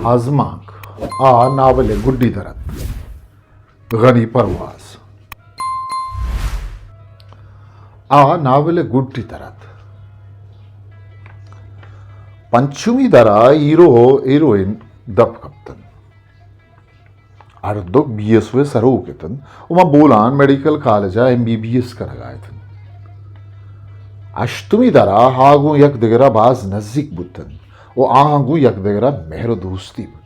آزمانک، آ ناول ءِ گڈی در ات۔ غنی پرواز۔ آ ناول ءِ گڈی در ات۔ پنچمی در ءَ ہیرو ءُ ہیروئن دپ کپتن۔ ہردک بی ایس او ءِ سروک اتنت ءُ ماں بولان میڈیکل کالج ءَ ایم بی بی ایس کنگ ءَ اتنت۔ ہشتمی در ءَ آ گوں یک دگر ءَ باز نزیک بوتنت ءُ آہاں گوں یک دگر ءَ مہر ءُ دوستی بوت۔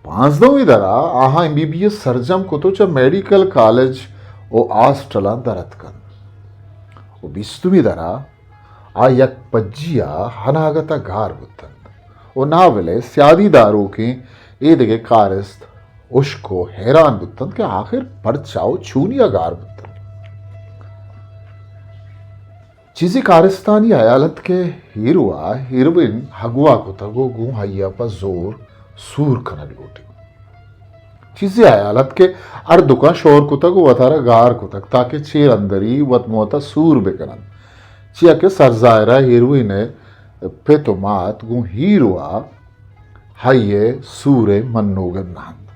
پانزدہمی در ءَ آہاں ایم بی بی ایس سرجم کت ءُ چہ میڈیکل کالج ءُ ہاسٹلاں در اتکنت ءُ بیستمی در ءَ آ یک پجی ءَ اناگت ءَ گار بوتنت ءُ ناول ءِ سیادی داروکیں اے دگہ کارست ہشک ءُ حیران بوتنت کہ آخر پرچا ءُ چونیا گار بوتنت۔ چیزے کارستانی ہیال ات کہ ہیرو ءَ ہیروئن اغوا کتگ ءُ گوں آئی ءَ پہ زور سور کنگ لوٹیت۔ چیزے ہیال ات کہ ہردکاں شور کتگ ءُ وتارا گار کتگ تاکہ چیر اندری وت موت ءَ سور بکننت، چیا کہ سرزاہر ءَ ہیروئن ءِ پت ءُ مات گوں ہیرو ءَ آئی ءِ سور ءِ منوگر نہ انت۔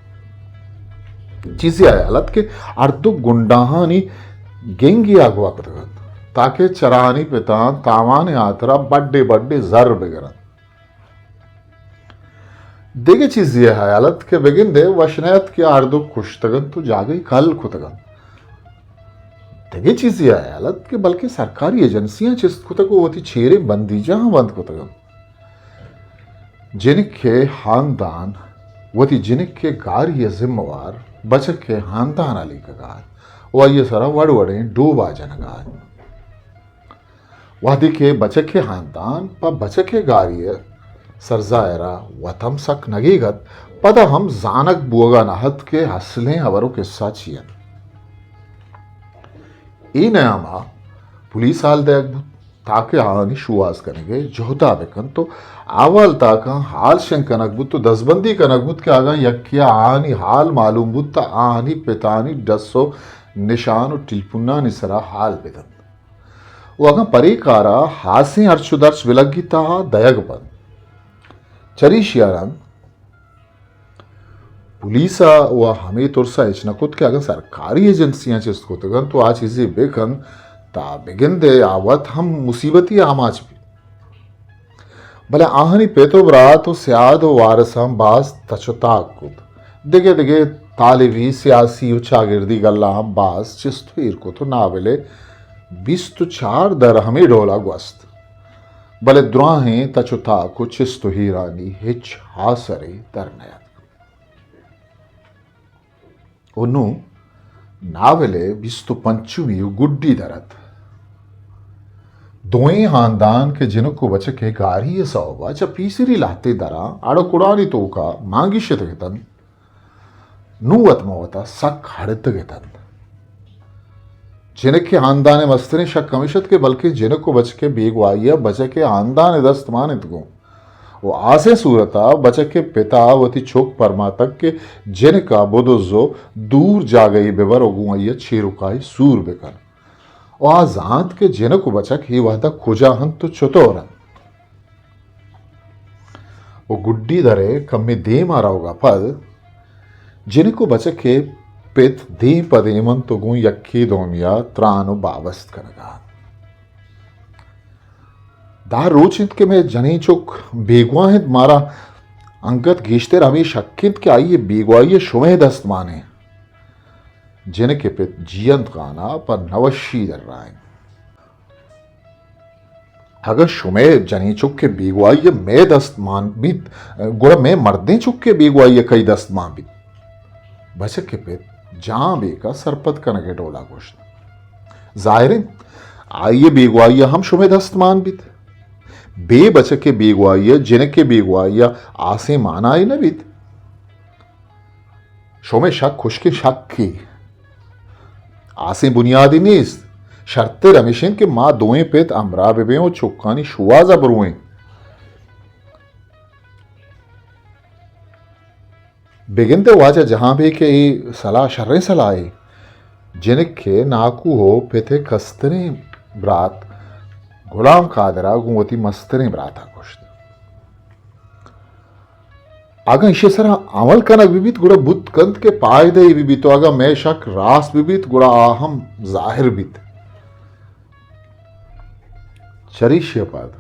چیزے ہیال ات کہ ہردک گنڈاہانی گنگے اغوا کتگ انت تاکہ چرآہانی پتاں تاوان ءِ ہاترا بڈے بڈے زر بگرنت۔ دگہ چیزے ءِ ہیال ات کہ بگندے وش نہ ات کہ ہردک کشتگ انت ءُ جاگہے کل کتگ انت۔ دگہ چیزے ءِ ہیال ات کہ بلکیں سرکاری ایجنسیاں چست کتگ ءُ وتی چیریں بندیجاہاں بند کتگ انت۔ جنک ءِ ہاندان، وتی جنک ءِ گاری ءِ ذمہ وار بچک ءِ ہاندان ءَ لیکگ ءَ ات ءُ آئی ءِ سرا وڑ وڑیں ڈوبا جنگ ءَ ات۔ وہدے کہ بچک ءِ ہاندان پہ بچک ءِ گاری ءَ سرزاہر ءَ وت ہم سک نگیگ ات، پدا ہم زانگ بوگ ءَ نہ ات کہ اصلیں ہبر ءُ کسہ چی انت۔ اے نیام ءَ پولیس ہال دئیگ بوت تاکہ آہانی شوہاز کنگ ءِ جہد ءَ بہ کنت ءُ احوال تاکاں ہال شنگ کنگ بوت ءُ دزبندی کنگ بوت کہ اگاں یکے ءَ آہانی ہال معلوم بوت تہ آہانی پتانی ڈس ءُ نشان ءُ ٹیلیپونانی سرا ہال بہ دنت۔ ءُ اگاں پرے کار ءَ ہاسیں ہرچ ءُ درچ بہ لگیت تہ آ دئیگ بنت۔ چریشی ءَ رند پولیس ءَ وَ ہمے ترس ءَ ہچ نہ کت کہ اگاں سرکاری ایجنسیاں چست کتگ انت ءُ آ چیزے بہ کنت تہ بگندئے آ وت ہم مصیبتی آماچ بیت۔ بلے آہانی پت ءُ برات ءُ سیاد ءُ وارساں باز تچ ءُ تاک کت۔ دگہ دگہ طالبی، سیاسی ءُ چاگردی گلاہاں باز چست ءُ ایر کت ءُ ناول ءِ بیست ءُ چار در ہمے ڈول ءَ گوست۔ بلے دراہیں تچ ءُ تاک ءُ چست ءُ ایرانی ہچ آسرے در نیاتک۔ ءُ نوں ناول ءِ بیست ءُ پنچمی ءُ گڈی در ات۔ دوئیں ہاندان کہ جنک ءُ بچک ءِ گاری ءِ سوب ءَ چہ پیسری لہتے دراں اڑ ءُ کڑانی توک ءَ مانگیش اتگ اتنت، نوں وت ماں وت ءَ سک ہڑتگ اتنت۔ جنک ءِ ہاندان ءِ مستریں شک ہمیش ات کہ بلکیں جنک ءُ بچک ءِ بیگواہی ءَ بچک ءِ ہاندان ءِ دست مان انت گوں۔ ءُ آسیں صورت ءَ بچک ءِ پت ءَ وتی چک پرماتگ کہ جنک ءَ بدز ءُ دور جاگہے بہ بر ءُ گوں آئی ءَ چیر ءُ کاہی سور بہ کن۔ ءُ آ زانت کہ جنک ءُ بچک اے وہد ءَ کجا انت ءُ چتور انت۔ ءُ گڈی در ءِ کمے دیم ءَ روگ ءَ پد جنک ءُ بچک ءِ پت دیم پہ دیم انت ءُ گوں یکے دومی ءَ تران ءُ بابست کنگ ءَ انت۔ دہ روچ انت کہ مئے جنین چک بیگواہ انت، مارا انگت گیشتر ہمے شک انت کہ آئی ءِ بیگواہی ءَ شمئے دست مان انت۔ جنک ءِ پت جیئند خان ءَ پہ نوشی درائینت۔ اگاں شمئے جنین چک ءِ بیگواہی ءَ مئے دست مان بیت، گڑا مئے مردیں چک ءِ بیگواہی ءَ کئی دست مان بیت؟ بچک ءِ پت جان بیک ءَ سرپد کنگ ءِ ڈول ءَ گوشت۔ ظاہر انت، آئی ءِ بیگواہی ءَ ہم شمئے دست مان بیت۔ بے بچک ءِ بیگواہی ءَ جنک ءِ بیگواہی ءَ آسیں مانائے نہ بیت۔ شمئے شک ہشکیں شکے، آسیں بنیادے نیست۔ شرتر ہمیش انت کہ ما دوئیں پت ہمراہ بہ بیں ءُ چکانی شوہاز ءَ برویں۔ بگندئے واجہ جہان بے کہ اے سلاہ شریں سلاہے۔ جنک ءِ ناکو ءُ پت ءِ کستریں برات غلام قادر ءَ گوں وتی مستریں برات ءَ گوشت۔ اگاں ایشی سرا عمل کنگ بہ بیت، گڑا بوت کنت کہ پائدہ ای بہ بیت، و اگاں مئے شک راست بہ بیت، گڑا آ ہم ظاہر بیت۔ چریشی ء پد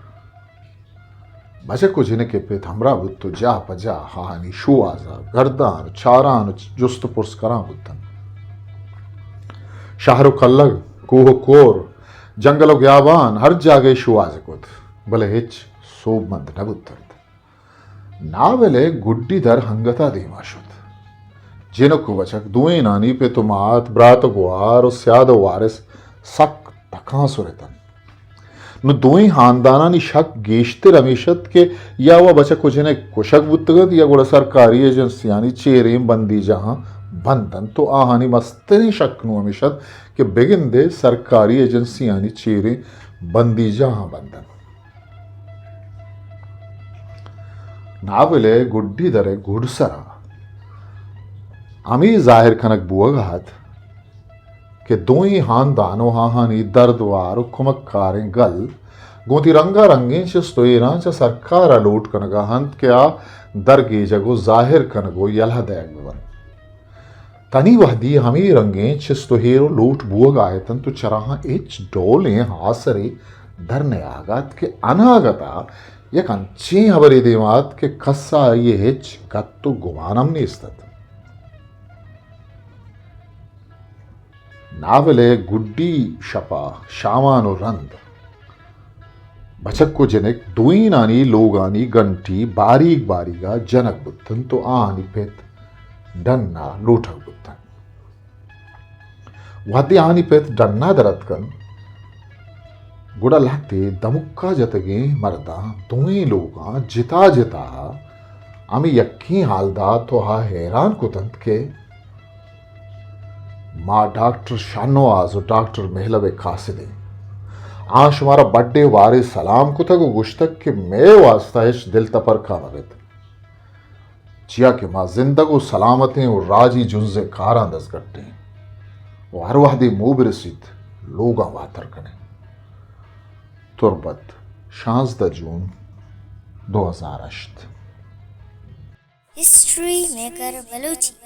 بچک و جنک ء پت ہمراہ بوت و جاہ پہ جاہ آہانی شوہاز ء گردان و چاران و جست و پرس کنان بوتنت۔ شہر و کلگ، کوہ و کور، جنگل و گیابان، ہر جاگہ شوہاز کت، بلے ہچ سوبمند نہ بوتنت۔ ناول ء گڈی در ہنگت ء دیما شت۔ جنک و بچک دوئینانی پت و مات، برات و گوار و سیاد و وارث سک تکانسر اتنت۔ نوں دوئیں ہاندانانی شک گیشتر ہمیش ات کہ یا وا بچک و جنک کشگ بوتگ انت یا گڑا سرکاری ایجنسیانی چیریں بندیجاہاں بند انت و آہانی مستریں شک نوں ہمیش ات کہ بگندے سرکاری ایجنسیانی چیریں بندیجاہاں بند انت۔ ناول ء گڈی در ء گڈسرا ہمے ظاہر کنگ بوگ ء ات کہ دوئیں ہاندان و آہانی دردوار و کمک کاریں گل گوں وتی رنگا رنگیں چست و ایراں چہ سرکار ء لوٹ کنگا انت کہ آ درگیجگ و ظاہر کنگ و یلہ دئیگ بہ بنت۔ تنی وہدی ہمے رنگیں چست و ہیر و لوٹ بوگ ء اتنت و چراہاں ہچ ڈولیں آسرے در نیاگ ات کہ اناگت ء یک انچیں ہبرے دیما ات کہ کس ء آئی ء ہچ گت و گمان ہم نیست ات۔ ناول ء گڈی شپ ء شامان و رند بچک و جنک دوئینانی لوگانی گھنٹی باریگ باریگ ء جنگ بوتنت و آہانی پت ڈن ء لوٹگ بوتنت۔ وہدے آہانی پت ڈن ء در اتکنت، گڑا لہتے دمکا جتگیں مرداں دوئیں لوگاں جتا جتا ہمے یکیں حال دات و آ حیران کتنت کہ ما ڈاکٹر شاہنواز و ڈاکٹر مہلب ء قاصد ایں۔ آ شمارا بڈے وارے سلام کتگ و گوشتگ کہ مئے واسطہ ہچ دل تپرکا مہ بیت، چیا کہ ما زندگ و سلامتیں و راجی جنزیں کاراں دزگٹیں و ہر وہدے موہ برسیت لوگاں واتر کنیں۔ تربت، شانزدہ جون دو ہزار ہشت۔ History maker Balochi.